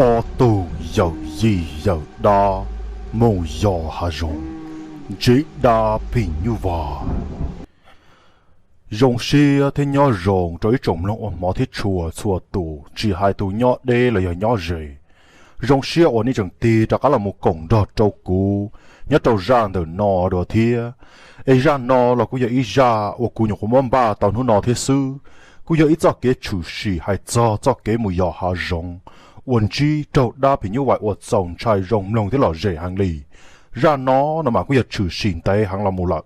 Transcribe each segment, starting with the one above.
Ob tug yawm yij yawm dab mus yos hav zoov, ntsib dab phim nyuj vais. Zoo siab thiab nyob zoo rau ib tsoom mloog uas hmov thiab tshua txhua tus, tsis hais tus nyob deb los yog nyob ze. Zoo siab uas nej tseem tig rov qab los mus koom nrog rau kuv nyob rau zaj ntawm no dua thiab. Es zaj no los kuj yog ib zaj uas kuv nyuam qhuav muab npaj tau hnub no thiab xwb. Kuj yog ib txoj kev tshwm sim hais txog txoj kev mus yos hav zoov uas ntsib raug dab phim nyuj vais uas txaus ntshai zoo mloog thiab lom zem heev li. Zaj no no mas kuj yog tshwm sim ntev heev los mus lawm.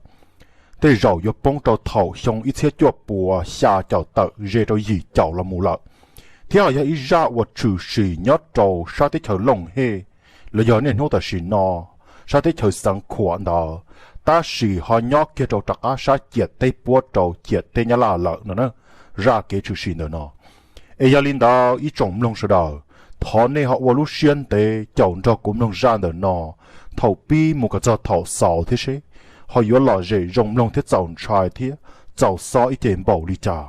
Tej zaum yuav poob rau thaum xyoo ib txhiab cuaj puas xya caum tawm ze rau yim caum los mus lawm, thiab ho yog ib zaj uas tshwm sim nyob rau sab teb chaws Looj Hej, los yog niaj hnub tam sim no sab teb chaws Xeev Khuam ntawd, tab sis ho nyob kiag rau rov qab sab ciam teb puab rau ciam teb Nyab Laj lawm no na, zaj kev tshwm sim ntawm no. Es yog li ntawd ib tsoom mloog sawv daws, thov nej ho ua lub siab ntev caum nrog kuv mloog zaj ntawm no thaum pib mus kom txog thaum xaus thiab seb ho yuav lom zem zoo mloog thiab txaus ntshai thiab txaus xob ib ce npaum li cas.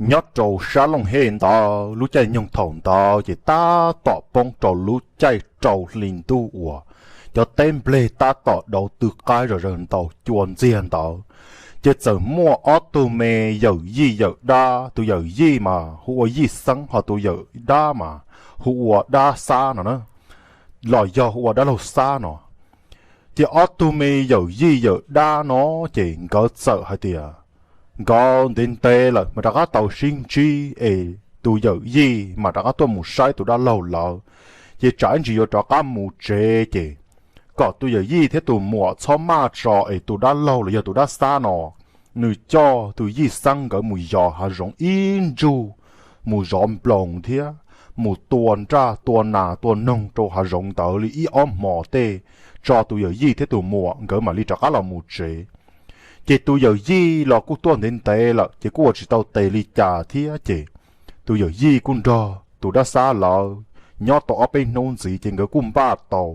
Nyob rau sab Looj Hej ntawd, lub caij nyoog thaum ntawd ces tab tom poob rau lub caij rau hli ntuj uas cov teb npleg tab tom dauv tw qaib zom zaws ntau cua ntxiag ntawd, ces txawm muaj ob tug me yawm yij yawm dab, tus yawm yij mas hu ua Yij Xeeb, ho tus yawm dab mas hu ua Dab Xab no na, los yog hu ua Dab Laug Xab no. Ces ob tug me yawm yij yawm dab no ces nkawd txawm hais tias nkawd ntev ntev lawm mas rov qab tau sib ntsib es tus yawm yij mas rov qab tuaj mus saib tus dab laug lawm, ces tsam ib ntsis yuav rov qab mus tsev ces kom tus yawm yij thiab tus muam txhob maj tso es tus dab laug los yog tus Dab Xab no nws coj tus Yij Xeeb nkawd mus yos hav zoov ib ntsug, mus zov nploos thiab mus tua nraj tua nas tua noog rau hav zoov ntawd li ib ob hmos tej, tso tus yawm yij thiab tus muam nkawd mam li rov qab los mus tsev. Ces tus yawm yij los kuj tuaj ntev ntev lawm ces kuj ua tsis tau tes li cas thiab ces tus yawm yij kuj nrog tus Dab Xab lawv nyob tau ob peb hnub ntxiv ces nkawd kuj npaj tau.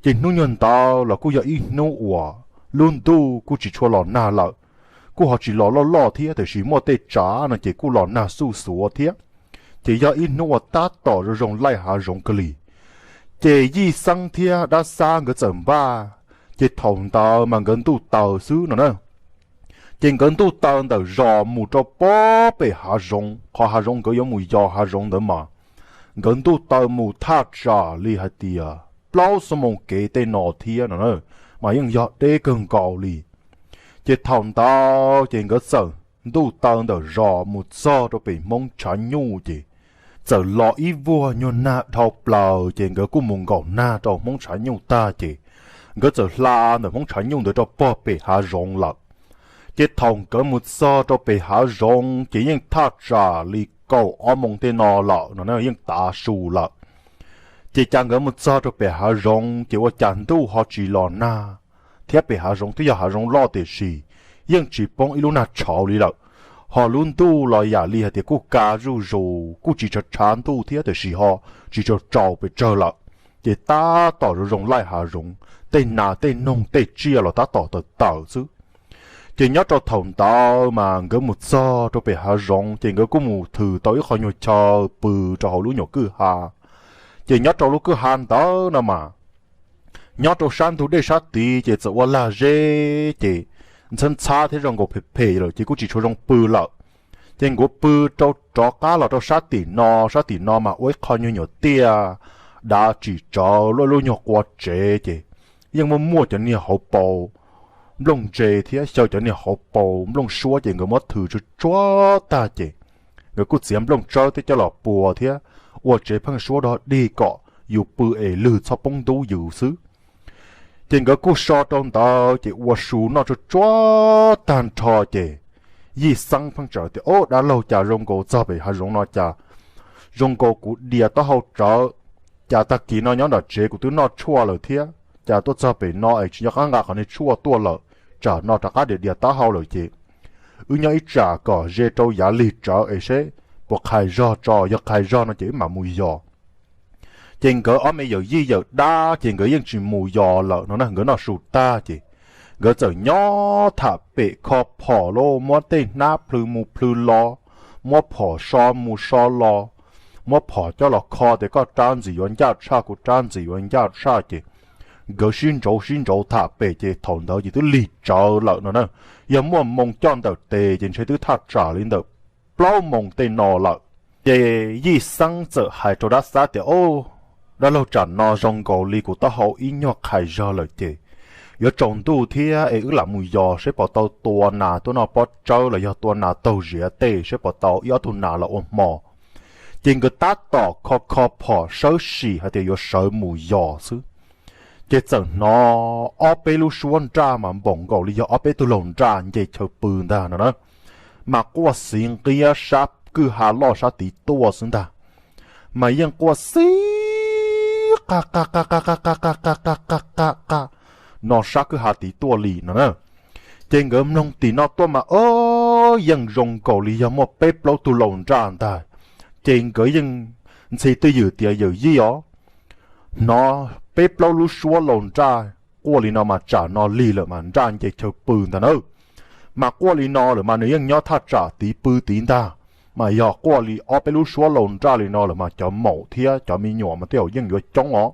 Ces hnub nyuag ntawd los kuj yog ib hnub uas lub ntuj kuj tsis tshua los nag lawm, kuj ho tsis los loj loj thiab tiam sis muaj tej tsav no ces kuj los nag xuj xuav thiab. Ces yog ib hnub uas tab tom zoo zoo laij hav zoov kawg li. Ces Yij Xeeb thiab Dab Xab nkawd txawm npaj, ces thaum ntawd mas nkawd ntuj taw xwb no na. Ces nkawd ntuj taw ntawm zos mus rau pob pem hav zoov, qhov hav zoov nkawd yuav mus yos hav zoov ntawd mas nkawd ntuj taw mus thaj tsam li hais tias plaub xuab moos kev tej no thiab no, mas yeej yog deb kawg nkaus li. Ces thaum ntawd ces nkawd txawm ntuj taw ntawm zos mus txog rau pem Hmoob Tshav Nyuj ces txawm los ib vuag nyuag nag dhau plaws ces nkawd kuj mus nkaum nag rau Hmoob Tshav Nyuj tag ces nkawd txawm hla ntawm Hmoob Tshav Nyuj ntawd rau pog pem hav zoov lawm. Ces thaum nkawd mus txog rau pem hav zoov ces yeej thaj tsam li kaum ob moos tej no lawm no, yeej tav su lawm. Ces cas nkawd mus txog rau pem hav zoov ces ua cas ntuj ho tsis los nag, thiab pem hav zoov twb yog hav zoov loj tiam sis yeej tsis poob ib lub nag tshauv li lawm. Ho lub ntuj los yam li hais tias kuj ka zuj zus, kuj tsis tshav tshav ntuj thiab tiam sis ho tsis tsaus tsaus pes tsawg lawm. Ces tab tom zoo zoo laij hav zoov, tej nas tej noog tej tsiaj los tab tom tawm tawm xwb. Ces nyob rau thaum ntawd mas nkawd mus txog rau pem hav zoov ces nkawd kuj mus thws tau ib qho nyuag chaw pw rau hauv lub nyuam kwj ha. Ces nyob rau lub kwj ha ntawd no mas nyob rau sab ntug dej sab tid ces txawm ua lag zeb ces ntxhab ntxhab thiab zoo nkaus phem phem lawm ces kuj tsis tshua zoo pw lawm. Ces nkawd pw rau rov qab los rau sab tim no, sab tim no mas ua ib qho nyuag nyuam tiaj dav tsim tsawv luaj lub nyuag qua tsev ces yeej muaj muaj cov niag hauv paus nplooj ntse thiab xyaw cov niag hauv paus nplooj suab ces nkawd muab thws tsuag tsuag tag ces nkawd kuj txiav nplooj tsawb thiab coj los pua thiab ua tsev pheeb suab dog dig kom yus pw es lwg txhob poob ntub yus xwb. Ces nkawd kuj so rau ntawd ces ua su noj tsuag tsuag tag nrho ces Yij Xeeb pheej txawm tias, Ob, dab laug, cas zoo nkaus txog pem hav zoov no cas zoo nkaus kuv dias taub hau tsawv. Cas tag kis no nyob nram tsev kuv twb noj tshuaj lawm thiab, cas tuaj txog pem no es tsis nco qab nqa qhov niag tshuaj tuaj lawm, tsam no rov qab dias dias taub hau lawm ces wb nyob ib tsam kom ze rau yav lig tsawv es seb puas qhais zog tso, yog qhais zog no ces wb mam mus yos. Ces nkawd ob me yawm yij yawm dab ces nkawd yeej tsis mus yos lawm no na, nkawd noj su tag ces nkawd txawm nyob tham pem kho phom lauj, muab tej hnab plhws mus plhws los, muab phom so mus so los, muab phom coj los kho tias koj rab ntxim yuav ncaj tshaj, kuv rab ntxim yuav ncaj tshaj ces nkawd sib ntsauv sib ntsauv tham pem ces thaum ntawd ces twb lig tsawv lawm no na. Yog muaj moo coj ntawm tes ces ntshe twb thaj tsam li ntawm plaub moos tej no lawm. Ces Yij Xeeb txawm hais rau Dab Xab tias, Au, dab laug, tsam no zoo nkaus li kuv taub hau ib nyuag qhais zog lawm ces yuav tsaus ntuj thiab es wb lam mus yos seb puas tau tua nas tuaj noj pob tsawb los yog tua nas taug ziav tej seb puas tau ib ob tug nas los ua hmo. Ces nkawd tab tom kho kho phom sawb sim hais tias yuav sawv mus yos xwb, ces txawm hnov ob peb lub suab nraj mas npaum nkaus li yog ob peb tug laus nraj nce chaw pw ntag no na, mas quaj xiv nqiab sab kwj ha loj sab tid tuaj xwb ntag. Mas yeej quaj xiv qa qa qa qa qa qa qa qa qa qa qa no sab kwj ha tid tuaj li no na. Ces nkawd mloog tim no tuaj mas o, yeej zoo nkaus li yog muaj peb plaub tug laus nraj ntag. Ces nkawd yeej ntxhi twj ywm tias, Yawm yij os, hnov peb plaub lub suab laus nraj quaj li no mas tsam no lig lawm mas nraj nce chaw pw ntag nawb. Mas quaj li no lawm mas nws yeej nyob thaj tsam tid pw tid ntag. Mas yog quaj li ob peb lub suab laus nraj li no lawm mas cov maum thiab cov me nyuam mas tej zaum yeej yuav coob os.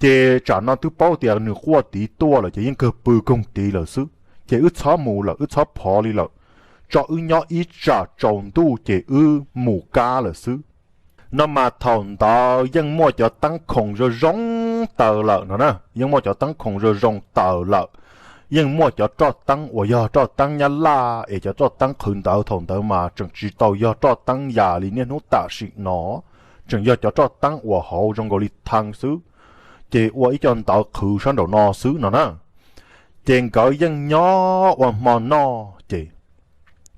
Ces tsam no twb paub tias nws quaj tid tuaj lawm ces yeej kawg pw koog tid lawm xwb, ces wb txhob mus lawm, wb txhob phov li lawm, tso wb nyob ib tsam tsaus ntuj ces wb mus kab lawm xwb. No mas thaum ntawd yeej muaj cov teeb khoom zoo zoo taws lawm no na, yeej muaj cov teeb khoom zoo zoo taws lawm. Yeej muaj cov roj teeb uas yog roj teeb nyab laj es cov roj teeb qhwv ntawd thaum ntawd mas tseem tsis tau yog roj teeb yam li niaj hnub tam sim no, tseem yog cov roj teeb uas hauv zoo nkaus li thee xwb, ces ua ib co ntawv qhwv sab nraum no xwb no na. Ces nkawd yeej nyob ua hmo noj ces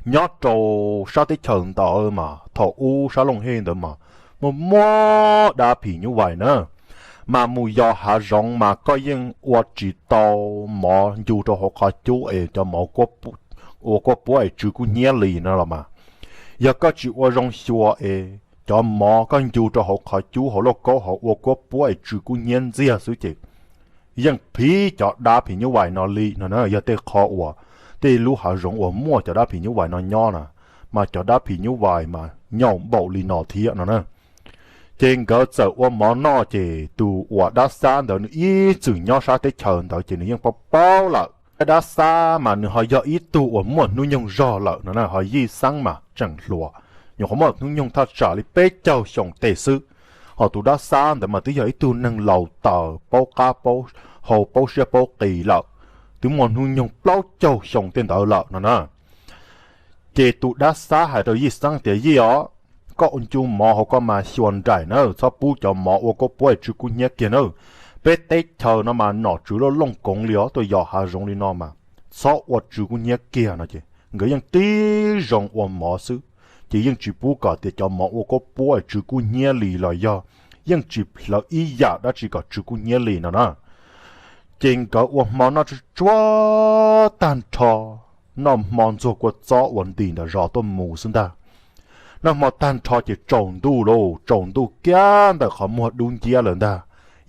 nyob rau sab teb chaws ntawd mas thaum ub sab Looj Hej ntawd mas muaj muaj dab phim nyuj vais na. Mas mus yos hav zoov mas koj yeej ua tsis tau mov ncu rau hauv qhov cub es cov mov ua kuab puab es tsw kub hnyiab li no los mas, yog koj tsis ua zoo xyuas es cov mov koj ncu rau hauv qhov cub hauv lauj kaub hauv ua kuab puab es tsw kub hnyiab ntxiag xwb ces yeej phiv cov dab phim nyuj vais no li no na. Yog tej qho uas tej lub hav zoov uas muaj cov dab phim nyuj vais no nyob na, mas cov dab phim nyuj vais mas nyaum npaum li no thiab no na. Ces nkawd txawm ua mov noj ces tus uas Dab Xab ntawd nws ib txwm nyob sab teb chaws ntawd ces nws yeej paub paub lawm. Dab Xab mas nws ho yog ib tug uas muaj hnub nyoog zog lawm no na, ho Yij Xeeb mas tseem hluas, nyuam qhuav muaj hnub nyoog thaj tsam li peb caug xyoo tej xwb. Ho tus Dab Xab ntawd mas twb yog ib tug neeg laus taws paub qab paub hau paub siab paub qis lawm, twb muaj hnub nyoog plaub caug xyoo tej ntawd lawm no na. Ces tus Dab Xab hais rau Yij Xeeb tias, Yij os, koj ncu mov hauv koj mas xyuas nraim na, txhob pub cov mov ua kuab puab tsw kub hnyiab kiag na. Peb teb chaws no mas nom tswv loj looj koov li os, tuaj yos hav zoov li no mas txhob ua tsw kub hnyiab kiag no ces nkawd yeej tib zoo ua mov xwb, ces yeej tsis pub kom tias cov mov ua kuab puab tsw kub hnyiab li los yog yeej tsis hlawv ib yam dab tsi kom tsw kub hnyiab li no na. Ces nkawd ua hmo noj tsuag tsuag tag nrho, noj hmo ntxuag kua txob ua nti ntawm zos tuaj mus xwb ntag. Noj hmo tag nrho ces tsaus ntuj lauj, tsaus ntuj kiag ntawm qhov muag dub nciab lawm ntag,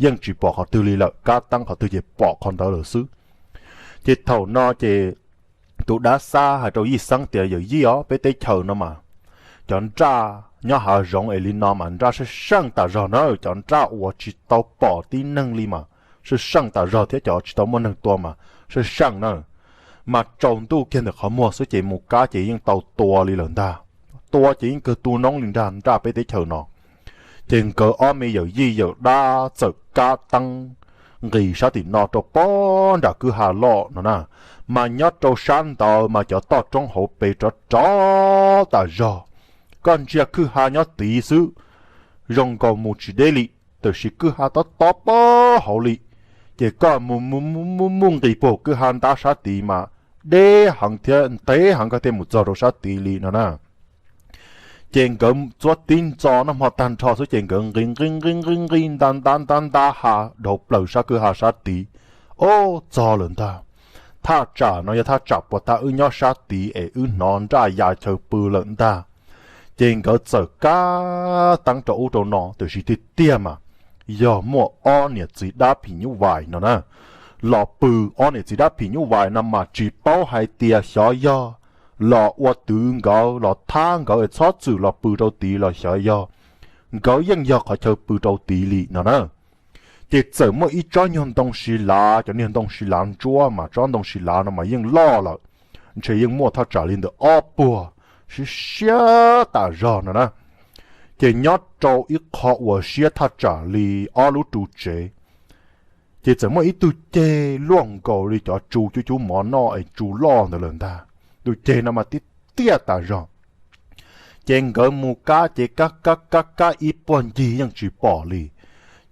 yeej tsis pom qhov twg li lawm, kab teeb qhov twg ces pom qhov ntawd lawm xwb. Ces thaum no ces tus Dab Xab hais rau Yij Xeeb tias, Yawm yij os, peb teb chaws no mas cov nraj nyob hav zoov es li no mas nraj seej seej tas zog na, cov nraj uas tsis tau pom tib neeg li mas seej seej tas zog thiab cov tsis tau muaj neeg tua mas seej seej na. Mas tsaus ntuj kiag ntawm qhov muag xwb ces mus kab ces yeej tau tua li lawm ntag. Tua ces yeej kawg tu noob li ntag nraj peb teb chaws no. Ces nkawd ob me yawm yij yawm dab txawm kab teeb nqis sab tim no rau pob nram kwj ha loj no na. Mas nyob rau sab ntawd mas cov toj roob hauv pes rov rov tas zog, koj ntsia kwj ha nyob tid xwb zoo nkaus mus tsis deb li, tiam sis kwj ha tob tob pob hauv li. Ces koj mus mus mus mus nqis puag kwj ha ntab sab tid mas deb heev thiab ntev heev koj thiaj mus txog rau sab tid li no na. Ces nkawd txuab tib ntxo noj hmo tag nrho xwb ces nkawd nqis nqi nqi nqi nqi nta ntab ntab ntab ha dhau plaws sab kwj ha sab tid. Ob, txog lawm ntag. Thaj tsam no yog thaj tsam puas tag wb nyob sab tid es wb hnov nraj ya chaw pw lawm ntag. Ces nkawd txawm kab teeb rau ub rau no tiam sis tiag tiag mas yog muaj ob niam txiv dab phim nyuj vais no na los pw. Ob niam txiv dab phim nyuj vais no mas tsis paub hais tias xyov yog los ua twv nkawd los thab nkawd es txhob txwm los pw rau tid los xyov yog nkawd yeej yog qhov chaw pw rau tid li no na. Ces txawm muaj ib tsob nyuag ntoo si lav, cov niag ntoo si lav ntsuab mas tsob ntoo si lav no mas yeej loj lawm, ntshe yeej muaj thaj tsam li ntawm ob puag, siab siab tas zog no na. Ces nyob rau ib qho uas siab thaj tsam li ob lub ru tsev, ces txawm muaj ib tug ceg luaj nkaus li cov tsu cub cub mov noj es tsu loj ntawd lawm ntag. Tus ceg no mas tiaj tiaj tas zog. Ces nkawd mus kab ces kab kab kab kab ib puag ncig yeej tsis pom li.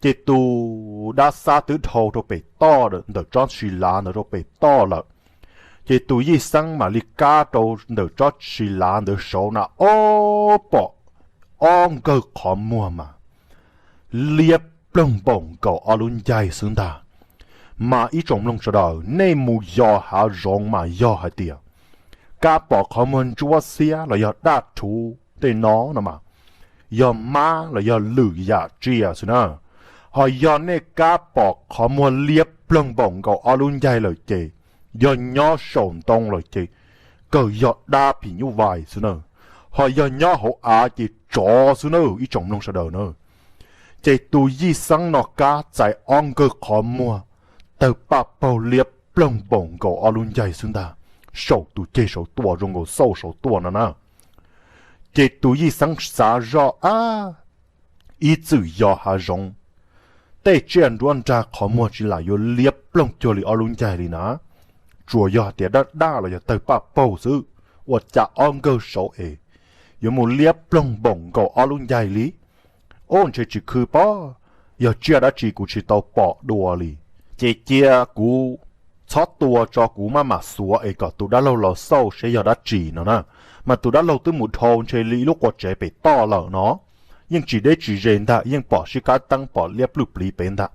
Ces tus dab xab twb dhau rau pem toj ntawm tsob si lav ntawd rau pem toj lawm. Ces tus yij xeeb mam li kab rau ntawm tsob si lav ntawd saud na, ob pom ob nkawg qhov muag mas liab ploog npaum nkaus ob lub ncaig xwb ntag. Mas ib tsoom mloog sawv daws, nej mus yos hav zoov mas yog hais tias kab pom qhov muag ntsuab xiab los yog daj rhuv tej no no mas, yog mab los yog lwm yam tsiaj xwb na. Ho yog nej kab pom qhov muag liab ploog npaum nkaus ob lub ncaig lawm ces, yog nyob saum ntoo lawm ces kawg yog dab phim nyuj vais xwb na. Ho yog nyob hauv av ces tsov xwb na ib tsoom mloog sawv daws na. Ces tus yij xeeb no kab txais ob nkawg qhov muag tawg paj paug liab ploog npaum nkaus ob lub ncaig xwb ntag, saum tus ceg saud tuaj, zoo nkaus xauj saud tuaj no na. Ces tus yij xeeb xav zoj, ab, ib txwm yos hav zoov, tej tsiaj nruab nrag qhov muag tsis lam yuav liab ploog cuag li ob lub ncaig li na. Tsuas yog hais tias daj daj los yog tawg paj paug xwb, ua cas ob nkawg saud es yuav mus liab ploog npaum nkaus ob lub ncaig li? Ub, ntshe tsis khw pob, yog tsiaj dab tsi kuv tsis tau pom dua li. Ces cia kuv txhob tua tso, kuv maj mam xuav es kom tus dab laug los xauj seb yog dab tsi no na. Mas tus dab laug twb mus dhau ntshe li ib lub qua tsev pem toj lawm no, yeej tsis deb tsis ze ntag, yeej pom sib kab teeb pom liab plwj pliv pem ntag.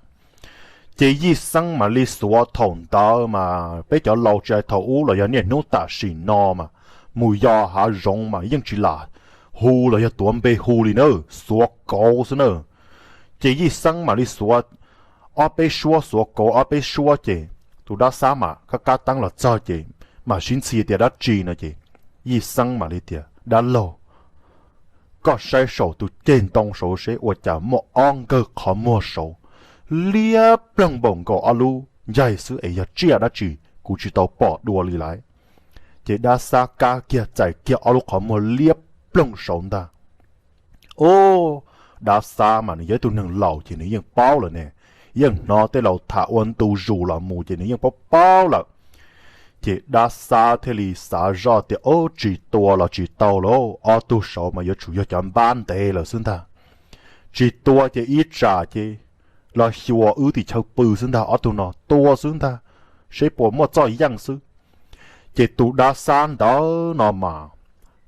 Ces yij xeeb mam li xuav, thaum ntawd mas peb cov laus tsis hais thaum ub los yog niaj hnub tam sim no mas, mus yos hav zoov mas yeej tsis lam hu los yog tuav npe hu li na, xuav kauv xwb na. Ces yij xeeb mam li xuav ob peb suab, xuav kauv ob peb suab ces tus dab xab mam kab kab teeb los txog ces mam sib ntxhi tias dab tsi no ces yij xeeb mam li tias, dab laug, koj saib saum tus ceg ntoo saud seb ua cas muaj ob nkawg qhov muag saud liab ploog npaum nkaus ob lub ncaig xwb es yog tsiaj dab tsi, kuv tsis tau pom dua li lawm. Ces dab xab kab kiag txais kiag ob lub qhov muag liab ploog saud ntag. Ub, dab xab mas nws yog ib tug neeg laus ces nws yeej paub lawm ne, yeej hnov tej laus tham ua ntu zus los mus ces nws yeej paub paub lawm. Ces dab xab thiaj li xav zoj tias, ub, tsis tua los tsis tau lauj, ob tug saud mas yuav tsum yog cov npab ntev lawm xwb ntag. Tsis tua ces ib tsam ces los xyuas wb tim chaw pw xwb ntag, ob tug no tua xwb ntag, seb puas muaj txoj yeej xwb. Ces tus dab xab ntawd no mas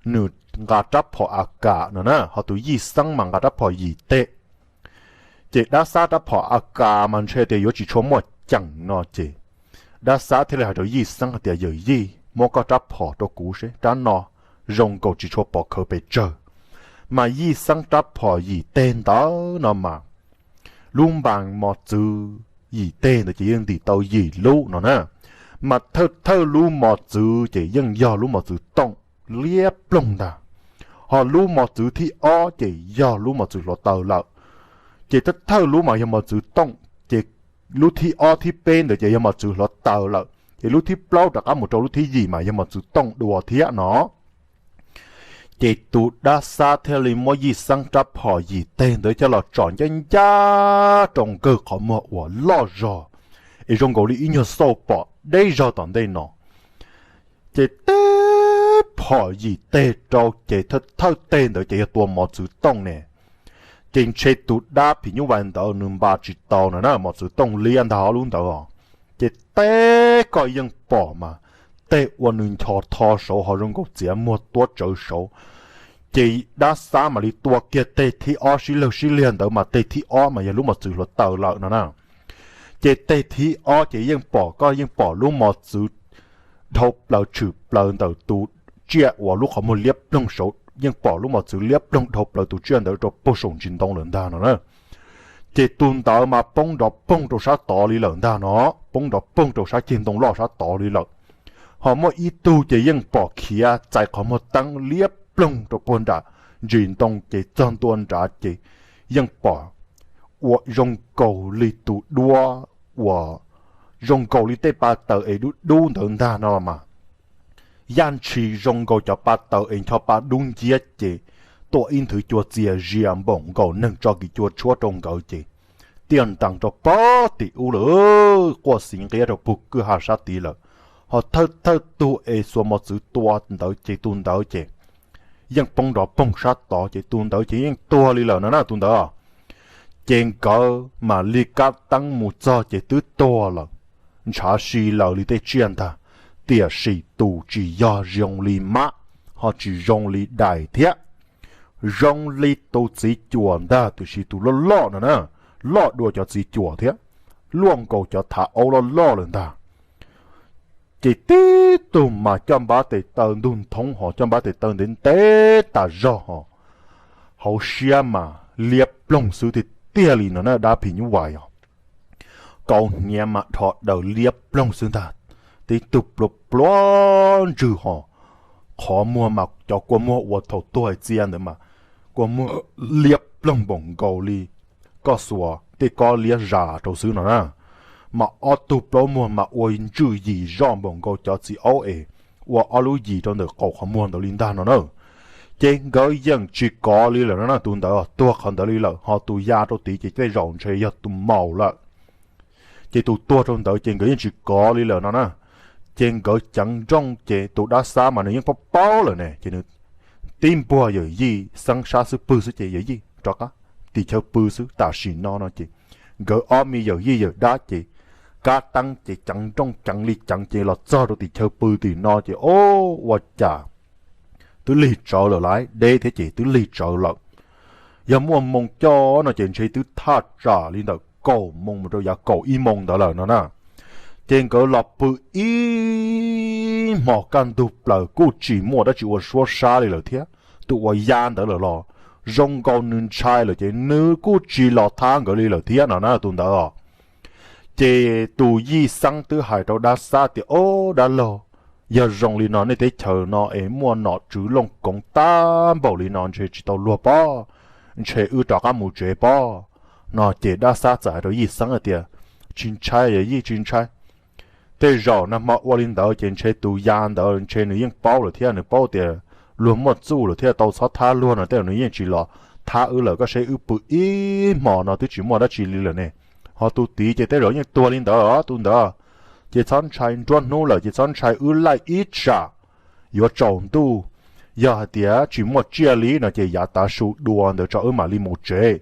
nws nqa rab phom a kas no na, ho tus yij xeeb mas nqa rab phom yim teg. Ces dab xab rab phom a kas mas ntshe tias yuav tsis tshua muaj ceem no ces dab xab thiaj li hais rau yij xeeb hais tias, yawm yij, muab koj rab phom rau kuv seb, rab no zoo nkaus tsis tshua pom khawv pes tsawg. Mas yij xeeb rab phom yim teg ntawd no mas lub npas mos txwv yim teg ntawd ces yeej ntim tau yim lub no na. Mas thawj thawj lub mos txwv ces yeej yog lub mos txwv tooj liab ploog ntag. Ho lub mos txwv thib ob ces yog lub mos txwv hluav taws lawm. Ces thawj thawj lub mas yog mos txwv tooj, ces lub thib ob thib peb ntawd ces yog mos txwv hluav taws lawm, ces lub thib plaub rov qab mus rau lub thib yim mas yog mos txwv tooj dua thiab no. Ces tus dab xab thiaj li muab yij xeeb rab phom yim teg ntawd coj los tsom ncaj ncaj rau nkawg qhov muag uas loj zog, es zoo nkaus li ib nyuag xauj pom deb zog tom ntej no. Ces teb phom yim teg rau ces thawj teg ntawd ces yog tua mos txwv tooj ne. Ces ntshe tus dab phim nyuj vais ntawd nws npas tsis tau no na, mos txwv tooj liab ntag ob lub ntawd os. Ces teb koj yeej pom mas, teg ua nws nchos tho saud ho zoo nkaus txiav muag tuab tsawv saud. Ces dab xab mam li tua kiag teg thib ob sib lawg sib liag ntawd mas teg thib ob mas yog lub mos txwv hluav taws lawm no na. Ces teg thib ob ces yeej pom, koj yeej pom lub mos txwv dhau plaws tshwm plaws ntawm tus tsiaj uas lub qhov muag liab ploog saud, yeej pom lub mos txwv liab ploog dhau plaws tus tsiaj ntawd rau puag saum ntsis ntoo lawm ntag no na. Ces tus ntawd mas poob nrov poog rau sab tod li lawm ntag no, poob nrov poog rau sab ceg ntoo loj sab tod li lawm. Ho muaj ib tug ces yeej pom khiav txais qhov muag teeb liab ploog rau puag nram ntsis ntoo ces txog ntua nrad ces yeej pom ua zoo nkaus li tus duab uas zoo nkaus li tej pa taws es dub dub ntawd ntag no los mas. Yaj ntshis zoo nkaus cov pa taws es ncho pa dub nciab ces tuaj ib nthwv cua txias zias npaum nkaus neeg tso kiv cua tshuab rau nkawd ces tiaj ntees rau pog tim ub lawm, quaj xiv nqiab rau pug kwj ha sab tid lawm. Ho thawj thawj tug es xuas mos txwv tua ntawd ces tus ntawd ces yeej poob nrov poog sab tod ces tus ntawd ces yeej tuag li lawm no na tus ntawd. Ces nkawd mam li kab teeb mus txog ces twb tuag lawm, ntshav si lawm li tej tsiaj ntag. Tiam sis tus tsis yog zoo li mab, ho tsis zoo li dais thiab, zoo li tus txiv cuam ntag, tiam sis tus loj loj no na, loj dua cov txiv cuam thiab, luaj nkaus cov thav aub loj loj lawm ntag. Ces tib tug mas coj npab tes taw ntug nthoob ho coj npab tes taw ntev ntev tas zog ho, hauv siab mas liab ploog xwb tiag tiag li no na dab phim nyuj vais os. Kaus hniav mas dhos daws liab ploog xwb ntag, tib tug pluav pluav ntswg ho, qhov muag mas cov kua muag uas thaum tuag txia ntawd mas kua muag liab ploog npaum nkaus li koj xuas tej kob liab zas rau xwb no na. Mas ob tug plaub muag mas ua ntswj yim zoj npaum nkaus cov txiv aub es ua ob lub yim rau ntawm qaum qhov muag ntawd li ntag no na. Ces nkawd yeej tsis kov li lawm no na, tus ntawd tuag qhov ntawd li lawm ho tus ya rau tid ces tej zaum ntshe yog tus maus lawm. Ces tus tuag rau ntawd ces nkawd yeej tsis kov li lawm no na. Ces nkawd ceev nrooj ces tus dab xab mas nws yeej paub paub lawm ne ces nws tib npuag yawm yij xeeb sab xwb pw xwb ces yawm yij rov qab tim chaw pw xwb tam sim no no ces nkawd ob me yawm yij yawm dab ces kab teeb ces ceev nrooj ceev li ceev ces los txog rau tim chaw pw tim no ces o, ua cas twb lig tsawv lawm lauj, deb thiab ces twb lig tsawv lawm. Yog muaj moo coj no ces ntshe twb thaj tsam li ntawm kaum moo mus rau yav kaum ib moo ntawd lawm no na. Ces nkawd los pw ib hmos kaj ntug plaws kuj tsis muaj dab tsi ua suab sab li lawm thiab. Tus uas ya ntawd lawm los zoo nkaus nws ntshai lawm ces nws kuj tsis los thab nkawd li lawm thiab no na tus ntawd os. Ces tus yij xeeb twb hais rau dab xab tias, Ob dab laug, yog zoo li no nej teb chaws no es muaj nom tswv looj koov tag npaum li no ntshe tsis tau luag pob, ntshe wb rov qab mus tsev pob. No ces dab xab txawm hais rau yij xeeb hais tias, Tsis ntshai yawm yij, tsis ntshai. Tej zaum nag hmo ua li ntawd ces ntshe tus ya ntawd ntshe nws yeej paub lawm thiab, nws paub tias luag muaj txuj lawm thiab tau txhob thab luag no tej zaum nws yeej tsis los thab wb lawm, koj saib wb pw ib hmos no twb tsis muaj dab tsi li lawm ne. Ho tus tid ces tej zaum yeej tuag li ntawd os tus ntawd. Ces txhob ntshai, nruab hnub lawm ces txhob ntshai, wb laij ib tsam yuav tsaus ntuj. Yog hais tias tsis muaj tsiaj li no ces yav tav su dua ntawd tso wb mam li mus tsev.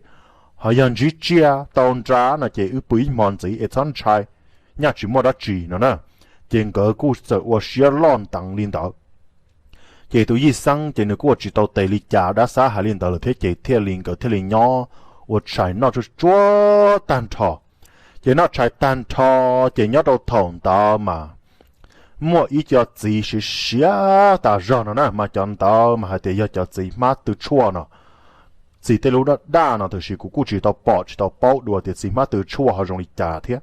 Ho yog ntsib tsiaj tau nra no ces wb pw ib hmo ntxiv es txhob ntshai, nyaj tsis muaj dab tsi no na. Ces nkawd kuj txawm ua siab loj nteev li ntawd. Ces tus yij xeeb ces nws kuj ua tsis tau tes li cas, dab xab hais li ntawd lawm thiab ces thiaj li nkawd thiaj li nyob ua tshais noj tsuag tsuag tag nrho. Ces noj tshais tag nrho ces nyob rau thaum ntawd mas muaj ib co txiv siav siav tas zog no na, mas cov ntawd mas hais tias yog cov txiv hmab tw tshuaj no. Txiv tej lub daj daj no tiam sis kuv kuj tsis tau pom tsis tau paub dua tias txiv hmab tw tshuaj ho zoo li cas thiab.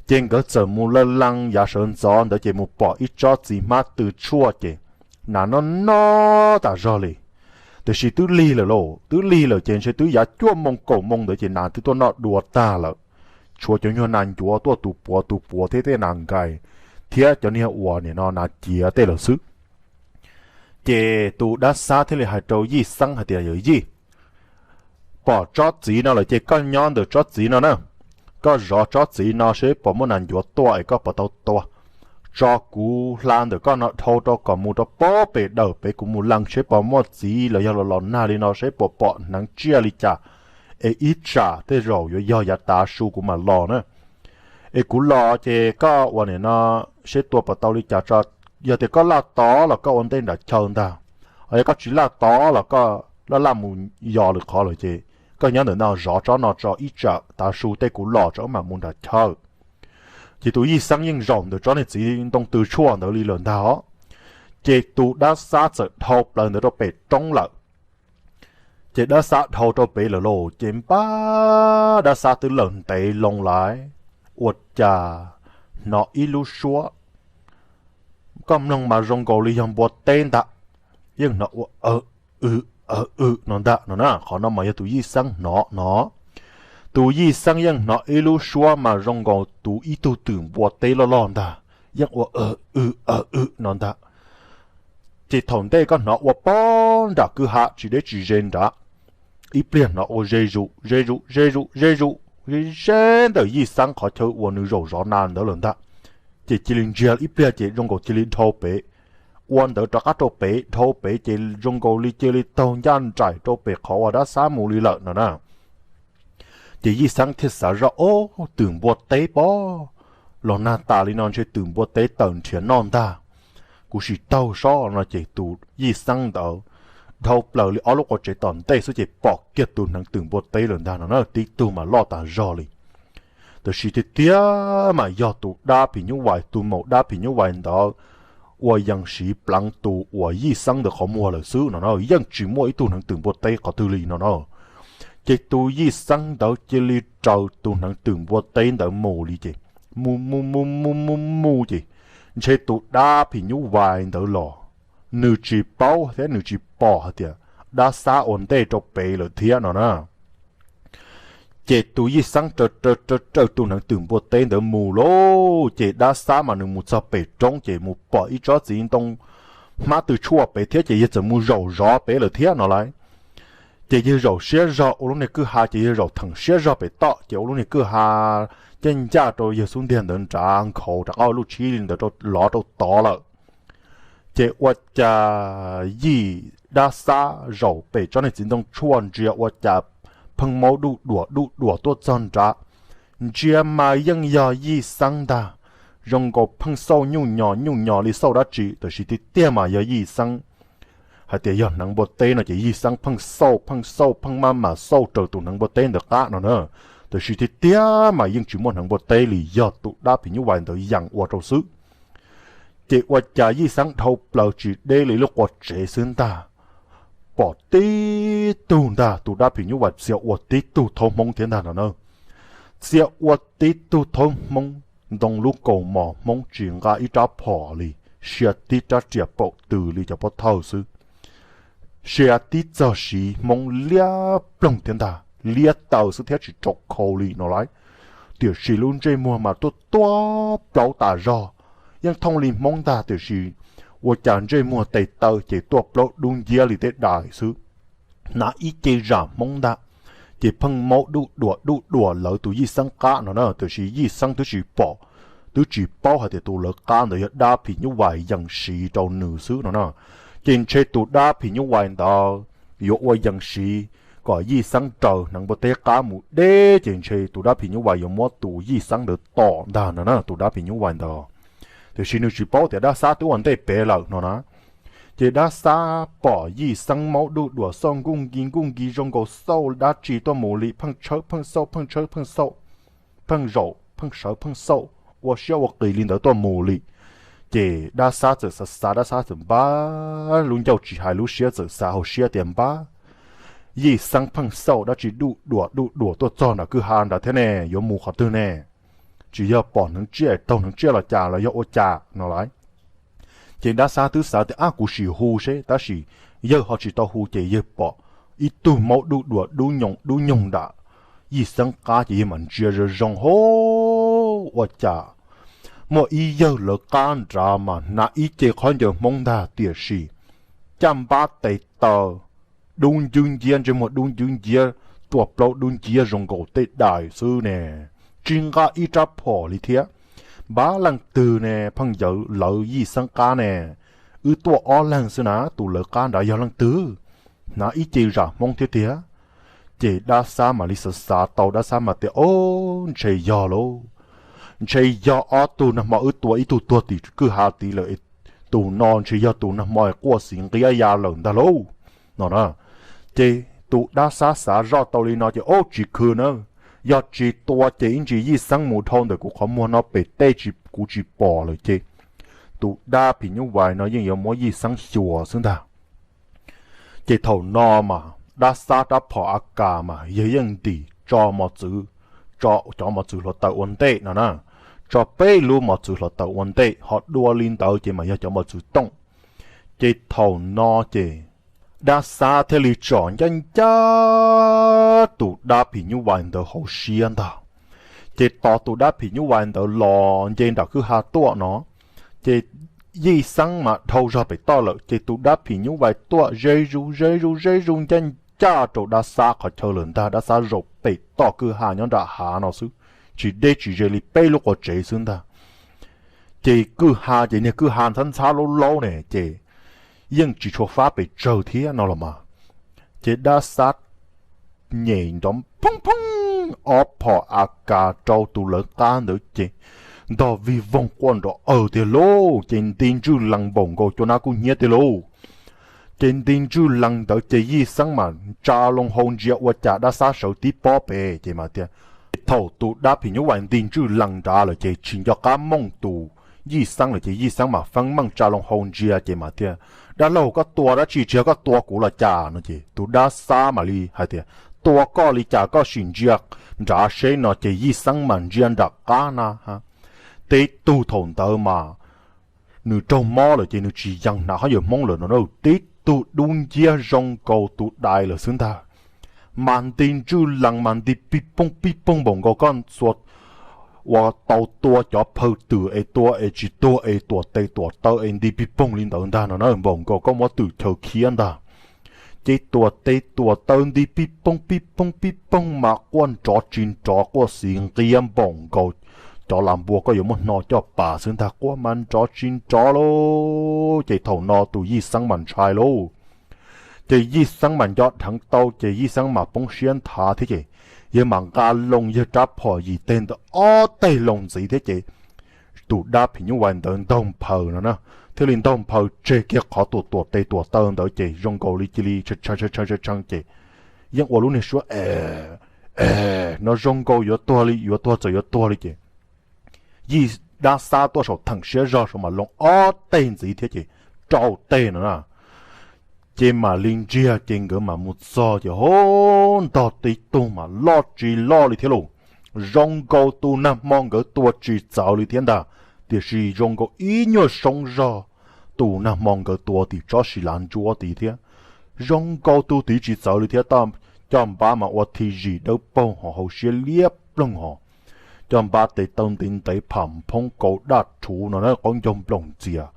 Ces nkawd txawm mus laj lees yav sawv ntxov ntawd ces mus pom ib tsob txiv hmab tw tshuaj ces nas noj noj tas zog li. Tiam sis twb lig lawm lauj, twb lig lawm ces ntshe twb yav cuaj moo kaum moo ntawd ces nas twb tuaj noj dua tag lawm. Tshuav cov nyuag nas ncuav tuaj tus puav tus puav thiab tej nas nkais thiab cov niag uas nim no nas ciav tej lawm xwb. Ces tus dab xab thiaj li hais rau yij xeeb hais tias, Yawm yij, pom tsob txiv no lawm ces koj nyob ntawm tsob txiv no na. Koj zov tsob txiv no seb puas muaj nas ncuav tuaj es koj puas tau tua. Tso kuv hla ntawm koj no dhau rau kom mus rau pab pem dawm pem, kuv mus lees seb puas muaj txiv los yog los los nag li no seb puas pom hneev tsiaj li cas. Es ib tsam tej zaum yuav yog yav tav su kuv mam los na. Es kuv los ces koj ua nim no seb tua puas tau li cas tso. Yog tias koj laj tod los koj ua ntej nram chaw ntag. Ho yog koj tsis laj tod los koj laj laj mus yos lwm qhov lawm ces koj nyob ntawm no zov tsob no tso, ib tsam tav su tej kuv los tso wb mam mus nram chaw. Ces tus yij xeeb yeej zaum ntawm tsob niag txiv ntoo tw tshuaj ntawd li lawm ntag os. Ces tus dab xab txawm dhau plaws ntawd rau pem roob lawm. Ces dab xab dhau rau pem lawm lauj, ces npab dab xab twb lawm ntev loo lawm, ua cas hnov ib lub suab, koj mloog mas zoo nkaus li yog npua teb ntag, yeej hnov ua aw, w, aw w no ntag no na. Qhov no mas yog tus yij xeeb hnov no. Tus yij xeeb yeej hnov ib lub suab mas zoo nkaus tus ib tug twm npua teb loj loj ntag, yeej ua aw w aw w no ntag. Ces thaum ntej koj hnov ua pog nram kwj ha tsis deb tsis ze nrad, ib pliag hnov ua ze zus ze zus ze zus ze zus ze ze ntawm yij xeeb qhov chaw uas nws zaum zov nas ntawd lawm ntag. Ces cia li ntsiag ib pliag ces zoo nkaus cia li dhau pem, ua ntawd rov qab rau pem, dhau pem ces zoo nkaus li cia li taug ncaj nraim rau pem qhov uas dab xab mus li lawm no na. Ces yij xeeb thiaj xav zoj, Ob, twm npua teb pob, los nag tas li no ntshe twm npua teb tawm nrhiav noj ntag, kuv sim taug sob no. Ces tus yij xeeb ntawd dhau plaws li ob lub qua tsev tom ntej xwb ces pom kiag tus hneev twm npua teb lawm ntag no na, tib tug mas loj tas zog li. Tab sis tiag tiag mas yog tus dab phim nyuj vais, tus maum dab phim nyuj vais ntawd ua yees siv pleev tus uas yij xeeb ntawd qhov muag lawm xwb no na, yeej tsis muaj ib tug hneev twm npua teb qhov twg li no na. Ces tus yij xeeb ntawd cia li raws tus hneev twm npua teb ntawd mus li ces mus mus mus mus mus mus ces ntshe tus dab phim nyuj vais ntawd los nws tsis paub thiab nws tsis pom hais tias dab xab ua ntej rau pem lawm thiab no na. Ces tus yij xeeb raws raws raws tus hneev twm npua teb ntawd mus lauj, ces dab xab mas nws mus txog pem roob ces mus pom ib tsob txiv ntoo hmab tw tshuaj pem thiab ces yawg txawm mus zaum zov pem lawm thiab no lauj. Ces yawg zaum siab zog ua lub niag kwj ha ces yawg zaum theem siab zog pem toj ces ua lub niag kwj ha caj ncaj rau yawg xub ntiag ntawd nrad nkhaus rov qab lub tshib li ntawd lov rau tod lawm. Ces ua cas yij dab xab zaum pem tsob niag txiv ntoo tshuaj ntsia ua cas pheej maub duj duam duj duam tuaj txog nrad, ntsia mas yeej yog yij xeeb ntag, zoo nkaus pheej xauj nyuj nyos nyuj nyos li xauj dab tsi, tab sis tiag tiag mas yog yij xeeb. Hais tias yog hneev npua teb no ces yij xeeb pheej xauj pheej xauj pheej maj mam xauj raws tus hneev npua teb ntawd qab no na, tab sis tiag tiag mas yeej tsis muaj hneev npua teb li, yog tus dab phim nyuj vais ntawd yees ua rau xwb. Ces ua cas yij xeeb dhau plaws tsis deb li lub qua tsev xwb ntag, pom tib tug ntag, tus dab phim nyuj vais txia ua tib tug thaub hmoob thiab ntag no na. Txia ua tib tug thaub hmoob, ntoo lub kaus mom hmoob tsis nqa ib rab phom li, sia tib rab riam paum tw li cov pob thawj xwb, sia tib txog siv hmoob liab ploog thiab ntag, liab taw xwb thiab tsis rau khau li no lauj. Tiam sis lub ntsej muag mas tuaj tuaj plaub tas zog, yeej thooj li hmoob ntag tiam sis ua cas ntsej muag tes taw ces tuaj plaub dub nciab li tej dais xwb. Hnav ib ce zam hmoob ntag, ces pheej maub duj duam duj duam lawv tus yij xeeb qab no na, tiam sis yij xeeb twb tsis pom, twb tsis paub hais tias tus lawv qab ntawd yog dab phim nyuj vais yees siv rau nws xwb no na. Ces ntshe tus dab phim nyuj vais ntawd yuav ua yees siv kom yij xeeb raws hneev npua teb qab mus deb, ces ntshe tus dab phim nyuj vais yuav muab tus yij xeeb ntawd tom ntag no na, tus dab phim nyuj vais ntawd. Tiam sis nws tsis paub tias dab xab twb ua ntej pem lawm no na. Ces dab xab pom yij xeeb maub duj duam xauj nkuj nki nkuj nki zoo nkaus xauj dab tsi tuaj mus li, pheej tshawb pheej xauj pheej tshawb pheej xauj, pheej zaum pheej sawv pheej xauj ua siab ua qis li ntawd tuaj mus li. Ces dab xab txawm xav xav, dab xab txawm npab lub ncauj tsis hais lub siab, txawm xav hauv siab tias npab, yij xeeb pheej xauj dab tsi duj duam duj duam tuaj txog nram kwj ha nrad thiab ne, yuav mus qhov twg ne? Tsis yog pom hneev tsiaj taug hneev tsiaj los cas los yog ua cas no lauj. Ces dab xab twb xav tias ab kuv sim hu seb, tab sis yawg ho tsis tau hu ces yawg pom ib tug maub duj duam dub nyoog dub nyoog nram yij xeeb qab ces yawg mam ntsia zoo zoo hov, ua cas muaj ib yawg lawv qab nrad mas hnav ib ce khaub ncaws hmoob ntag tiam sis caj npab tes taw dub ncwb nciab, ntsej muag dub ncwb nciab, tua plaub dub nciab zoo nkaus tej dais xwb ne, tsis nqa ib rab phom li thiab. Npab leej twg ne, pheej yawg lawv yij xeeb qab ne, wb tuaj ob leeg xwb na, tus lawv qab nrad yog leej twg? Hnav ib ce zam hmoob thiab tiag. Ces dab xab mam li xav xav tau, dab xab mas tias o, ntshe yog lauj, ntshe yog ob tug nag hmo wb tua ib tug tuag tim kwj ha tid lawm, tus no ntshe yog tus nag hmo quaj xiv nqiab ya lawm ntag lauj no na. Ces tus dab xab xav zoj tau li no ces o tsis khw na, yog tsis tua ces ib ntsis yij xeeb mus dhau ntawm kuv qhov muag no pem tej kuv tsis pom lawm ces tus dab phim nyuj vais no yeej yuav muab yij xeeb xyuas xwb ntag. Ces thaum no mas dab xab rab phom a kas mas yawg yeej ntim tso mos txwv, tso cov mos txwv hluav taws ua ntej no na, tso peb lub mos txwv hluav taws ua ntej, ho dua li ntawd ces mas yog cov mos txwv tooj. Ces thaum no ces Dab Xab thiaj li tsom ncaj ncaj tus dab phim nyuj vais ntawd hauv siab ntag. Ces tos tus dab phim nyuj vais ntawd los nce nram kwj ha tuaj no, ces Yij Xeeb mas dhau zog pem toj lawm, ces tus dab phim nyuj vais tuaj ze zus ze zus ze zus ncaj ncaj rau Dab Xab qhov chaw lawm ntag. Dab Xab zaum pem toj kwj ha nyob nram hav no xwb, tsis deb tsis ze li peb lub qua tsev xwb ntag. Ces kwj ha ces niag kwj ha ntxhab ntxhab laub laub ne, ces yeej tsis tshua fab pes tsawg thiab no los mas. Ces Dab Xab nyem nrov phoob phoob ob phom A K rau tus lawv qab ntawd ces ntog vij voog quaj nrov aws tiag lauj, ces nti ntswj lees npaum nkaus cua nab kub hnyiab tiag lauj. Ces nti ntswj lees ntawd ces Yij Xeeb mas tsa loo hau ntsia ua cas Dab Xab sawv tib pob pem ces mas tias, thaum tus dab phim nyuj vais nti ntswj lees nrad lawm ces tsis nco qab mooj tus Yij Xeeb lawm ces Yij Xeeb mas feeb meej tsa loo hau ntsia ces mas tias, dab laug koj tua dab tsi tsis yog koj tua kuv los cas no ces tus Dab Xab mam li hais tias, tua koj li cas koj sim ntsia nrad seb no ces Yij Xeeb mas ntsia nram qab na. Teb tug thaum ntawd mas nws raug mob lawm ces nws tsis yees hnav qhov yawg Hmoob lawm no, tib tug dub nciab zoo nkaus tus dais lawm xwb ntag. Mas nti ntswj lees mas nti pij poog pij poog npaum nkaus koj xuas uas tau tua cov phaw twm es tua es tsis tuag es tuam tes tuam taw es nti pij poog li ntawd ntag no na, npaum nkaus koj muab twm chaw khiab ntag. Ces tuam tes tuam taw nti pij poog pij poog pij poog mas quaj nrov tsis nrov quaj xiv nqiab npaum nkaus cov las npua koj yuav muab hno coj pas xwb ntag, quaj mas nrov tsis nrov lauj. Ces thaum no tus Yij Xeeb mas ntshai lauj. Ces Yij Xeeb mas nco dheev tau ces Yij Xeeb mas poob siab nthav thiab ces yawg mam nqa loo yawg rab phom yim teg ntawd ob teg loo ntxiv thiab ces tus dab phim nyuj vais ntawd ntaug nphaws no na, thiaj li ntaug nphaws tseg kiag qhov tuam tuam tes tuam taw ntawd ces zoo nkaus li cia li tshee tshee ces yeej ua lub niag suab e no zoo nkaus yuav tuag li yuav tuag txawm yuav tuag li ces Yij Dab Xab tuaj saum theem siab zog saum mas loo ob teg ntxiv thiab ces rau teg no na. Ces mam li ntsiag ces nkawd mam mus txog ces ho ntog tib tug mas loj tsis loj li thiab lauj. Zoo nkaus tus nag hmo nkawd tua tsis txawv li thiab ntag, tiam sis zoo nkaus ib nyuag soob zog tus nag hmo nkawd tua tim tsob si lav ntsuab tid thiab. Zoo nkaus tus tid tsis txawv li thiab, coj npab mas ua thi zis dawb paug ho hauv siab liab ploog ho, coj npab tes taw ntev ntev pham phoob kaus daj rhuv no na, qaub ncaug nploom ntxias,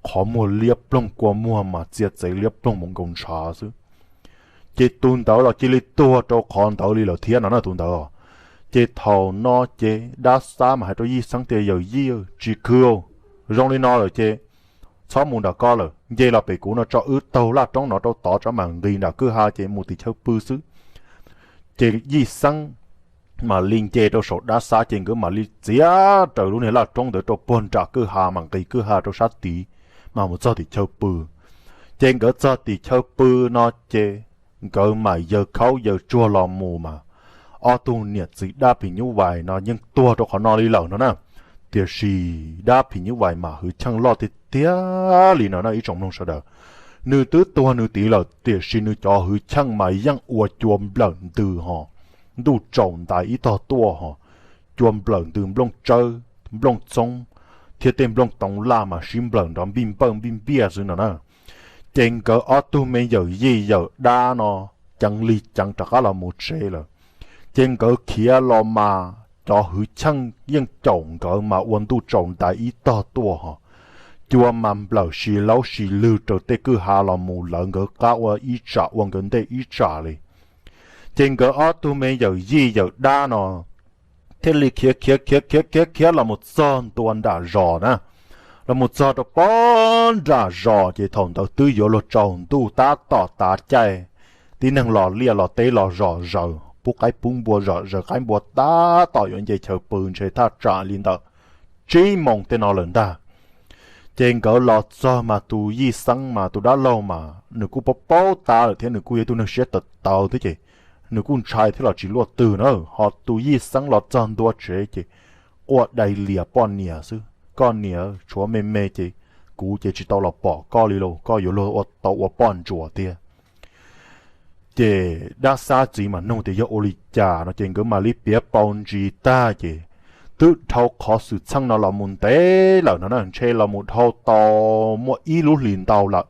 qhov muag liab ploog kua muag mas txia txev liab ploog mus nkaus ntshav xwb. Ces tus ntawd los cia li tuag rau qhov ntawd li lawm thiab no na tus ntawd. Ces thaum no ces Dab Xab mas hais rau Yij Xeeb tias, yawm yij, tsis khw, zoo li no lawm ces txhob mus nram ko lawm, nce los pem kuv no tso wb taug laj roob no rau tod tso mam nqis nram kwj ha ces mus tim chaw pw xwb. Ces Yij Xeeb mam li nce rau saum Dab Xab ces nkawd mam li txiav raws lub niag laj roob ntawd rau puag nram kwj ha mas nqis kwj ha rau sab tid mas mus txog tim chaw pw. Ces nkawd txog tim chaw pw no ces nkawd mam yaws khaub yaws tsuag los mus mas ob tug niam txiv dab phim nyuj vais no yeej tuag rau qhov no li lawm no na. Tiam sis dab phim nyuj vais mas hwv cheej loj tiag tiag li no na ib tsoom mloog sawv daws. Nws twb tuag nws tid lawm tiam sis nws cov hwv cheej mas yeej ua cua nplawm ntws ho, ntuj tsaus ntais ib tog tuaj ho, cua nplawm ntws nplooj tsawb, nplooj txoob, thiab tej nplooj toov laj mas sib nplawm nrov npij npawj npij npiaj xwb no na. Ces nkawd ob tug me yawm yij yawm dab no ceev li ceev rov qab los mus tsev lawm. Ces nkawd khiav los mas cov hwv cheej yeej caum nkawd mas ua ntuj tsaus ntais ib tog tuaj ho, cua mas nplawm si laub si lwg raws tej kwj ha los mus lawv nkawd qab ua ib tsam ua nkawd ntej ib tsam li. Ces nkawd ob tug me yawm yij yawm dab no thiaj li khiav khiav khiav khiav khiav khiav los mus txog ntua nram zos na. Los mus txog rau pob nram zos ces thaum ntawd twb yuav luag tsaus ntuj tab tom tav caij, tib neeg los liaj los teb los zom zaws pub qaib pub npua zom zaws qaib npua tab tom yuav nce chaw pw ntshe thaj tsam li ntawm tsib moos tej no lawm ntag. Ces nkawd los txog mas tus Yij Xeeb mas tus dab laug mas nws kuj paub paub tab lawm thiab nws kuj yog tus neeg siab tawv tawv thiab ces nws kuj ntshai thiab los tsis luaj twg na. Ho tus Yij Xeeb los txog ntua tsev ces quaj dai lias poj niam xwb, koj niam tshuav me me ces kuv ces tsis tau los pom koj li lauj, koj yuav luag tau ua poj ntsuam tiag. Ces Dab Xab txiv mas nug tias yog ua li cas no ces nkawd mam li piav paus ntsis tag ces twb dhau qhov xwm txheej no los mus ntev lawm no na, ntshe los mus dhau tau muaj ib lub hlis ntau lawm.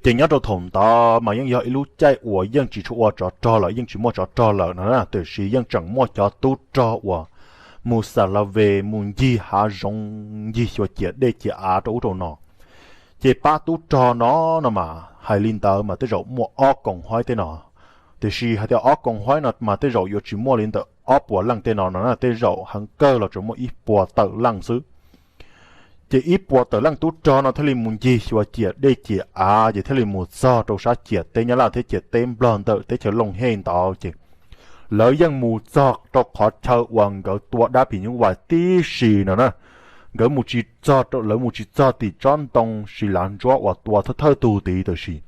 Ces nyob rau thaum ntawd mas yeej yog ib lub caij uas yeej tsis tshua ua tsov rog lawm, yeej tsis muaj tsov rog lawm no na, tiam sis yeej tseem muaj cov tub rog uas mus xa la ve mus ncig hav zoov ncig xyuas ciam dej ciam av rau ub rau no. Ces pab tub rog no no mas hais li ntawd mas tej zaum muaj ob koom haib tej no. Tiam sis hais tias ob koom haib no mas tej zaum yuav tsis muaj li ntawm ob puas leej tej no no na, tej zaum heev kawg los tsuas muaj ib puas tawm leej xwb. Ces ib puas tawm leej tub rog no thiaj li mus ncig xyuas ciam dej ciam av ces thiaj li mus txog rau sab ciam teb Nyab Laj thiab ciam teb Nplog ntawm teb chaws Looj Hej ntawd ces lawv yeej mus txog rau qhov chaw uas nkawd tua dab phim nyuj vais tib si no na. Nkawd mus tsis txog, lawv mus tsis txog tim tsob ntoo si lav ntsuab uas tua thawj thawj tug tid, tiam sis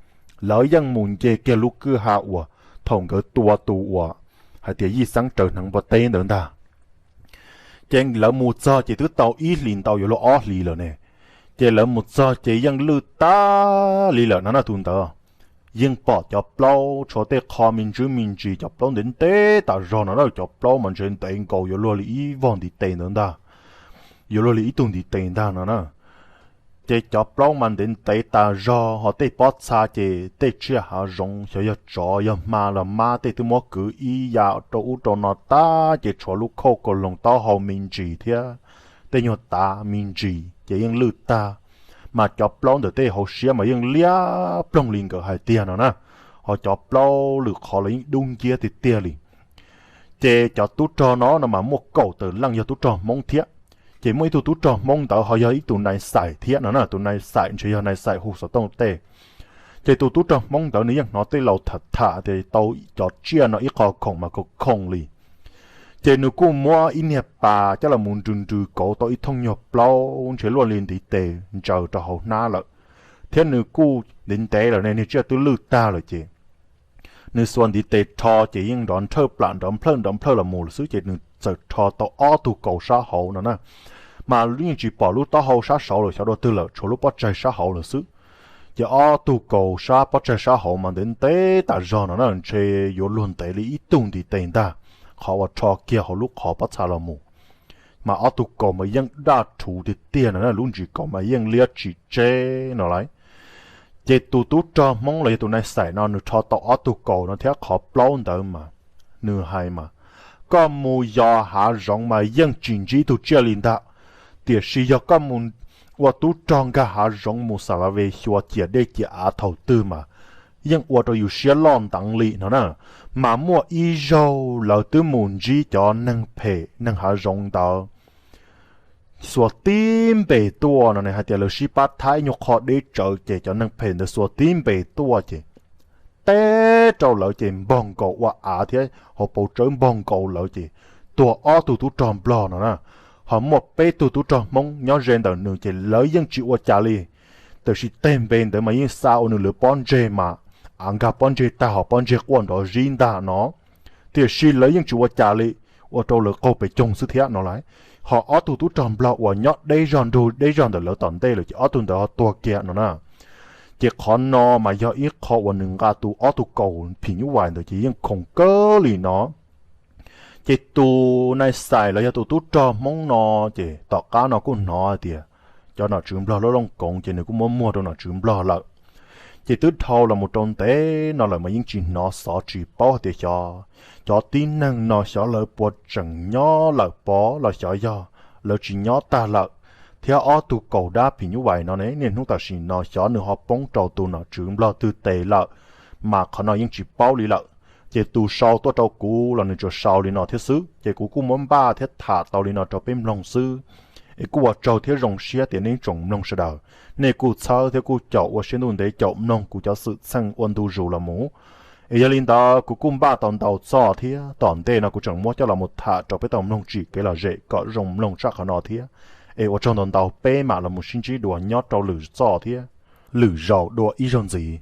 lawv yeej mus nce kiag lub kwj ha uas thaum nkawd tua tus uas hais tias Yij Xeeb raws hneev npua teb ntawd ntag. Ces lawv mus txog ces twb tau ib hlis ntau yuav luag ob hlis lawm ne. Ces lawv mus txog ces yeej lwj tag li lawm no na tus ntawd. Yeej pom cov plaub tshuav tej qho me ntsis me ntsis, cov plaub ntev ntev tas zog no na, cov plaub mas ntshe ntev nkaus yuav luag li ib vog ntiv tes ntawd ntag, yuav luag li ib tug ntiv tes ntag no na. Ces cov plaub mas ntev ntev tas zog, ho tej pob txha ces tej tsiaj hav zoov xyov yog tsov yog hma los mab tej twb muab kwv ib ya rau ub rau no tag, ces tshuav lub khauj kaus loos taub hau me ntsis thiab tej nyuag tav me ntsis ces yeej lwj tag. Mas cov plaub ntawm tej hauv siab mas yeej liab ploog li nkawd hais tiag no na, ho cov plaub lwm qhov los yeej dub nciab tiag tiag li. Ces cov tub rog no no mas muaj kaum tawm leej yog tub rog Hmoob thiab. Ces muaj ib tug tub rog Hmoob ntawd ho yog ib tus nai xais thiab no na, tus nai xais ntshe yog nai xais hu xov tooj tej. Ces tus tub rog Hmoob ntawd nws yeej hnov tej laus tham tham tias tau cov tsiaj no ib qho khoom mas khoom khoom li. Ces nws kuj muab ib niag pas coj los mus nrws nrws kauv tau ib thooj nyuag plaub ntshe luaj li ntiv tes ntsaws rau hauv hnab lawm, thiab nws kuj ntev ntev lawm ne, niag tsiaj twb lwj tag lawm ces nws xuas ntiv tes rho ces yeej nrov nrhawj plam nrov nplhawj nrov nplhawj los mus lawm xwb, ces nws txawm rho tau ob tug kaus sab hauv no na. Mas yeej tsis pom lub taub hau sab saud lawm xyov dua twg lawm, tshuav lub pob tsaig sab hauv lawm xwb. Ces ob tug kaus sab pob tsaig sab hauv mas ntev ntev tas zog no na, ntshe yuav luag ntev li ib tug ntiv tes ntag, qhov uas rho kiag hauv lub qhov pob txha los mus. Mas ob tug kaus mas yeej daj rhuv tiag tiag no na, lub ntsis kaus mas yeej liab tsis tseb no lauj. Ces tus tub rog Hmoob los yog tus nai xais no nws rho tau ob tug kaus no thiab qhov plaub ntawd mas nws hais mas, koj mus yos hav zoov mas yeej tsis ntsib tug tsiaj li ntag, tiam sis yog koj mus ua tub rog nkag hav zoov mus xa la ve xyuas ciam dej ciam av thaum twg mas yeej ua rau yus siab loj nteev li no na. Mas muaj ib zaug lawv twb mus ntsib cov neeg phem neeg hav zoov ntawd xuas tib npe tuaj no ne, hais tias lawv sib pab thab ib nyuag qho deb tsawv ces cov neeg phem ntawd xuas tib npe tuaj ces teb rau lawv ces npog nkaus ua av thiab hauv paus tsawb npog nkaus lawv ces tuag ob tug tub rog Nplog no na. Ho muaj peb tug tub rog Hmoob nyob ze ntawm nws ces lawv yeej tsis ua cas li. Tiam sis teg npe ntawd mas yeej xa ua nws lawv pob ntseg mas av nkag pob ntseg tag ho pob ntseg quaj nrov zib ntag no. Tiam sis lawv yeej tsis ua cas li, ua rau lawv qaug pes coog xwb thiab no lauj. Ho ob tug tub rog Nplog uas nyob deb zog nrug deb zog ntawm lawv tom ntej lawm ces ob tug ntawd ho tuag kiag no na. Ces qhov no mas yog ib qho uas nws nqa tus ob tug kaus phim nyuj vais ntawd ces yeej khoom kawg li no. Ces tus nai xais los yog tus tub rog Hmoob no ces tom qab no kuj hnov hais tias cov nom tswv Nplog lub looj koov ces nws kuj muab muag rau nom tswv Nplog lawm. Ces twb dhau los mus rau ntev no lawm mas yeej tsis hnov xov tsis paub hais tias xyov cov tib neeg no xyov lawv puas tseem nyob lawm pob los xyov yog lawv tsis nyob tag lawm. Thiab ob tug kaus dab phim nyuj vais no ne niaj hnub tam sim no xyov nws ho poob rau tus nom tswv Nplog twg tes lawm, mas qhov no yeej tsis paub li lawm. Ces tus sau tuaj rau kuv los nws tsuas sau li no thiab xwb, ces kuv kuj muab npaj thiab tham tau li no rau peb mloog xwb. Es kuj ua tsaug thiab zoo siab tias nej tsoom mloog sawv daws, nej kuj txhawb thiab kuj caum ua siab ntuj ntev caum mloog kuv cov xwm txheej ua ntu zus los mus. Es yog li ntawd kuv kuj npaj tau ntau txoj thiab tom ntej no kuv tseem muab coj los mus tham rau peb tau mloog tsim kev lom zem kom zoo mloog tshaj qhov no thiab. Es ua tsaug ntau ntau, peb mam los mus sib ntsib dua nyob rau lwm txoj thiab lwm zaus dua ib zaug ntxiv.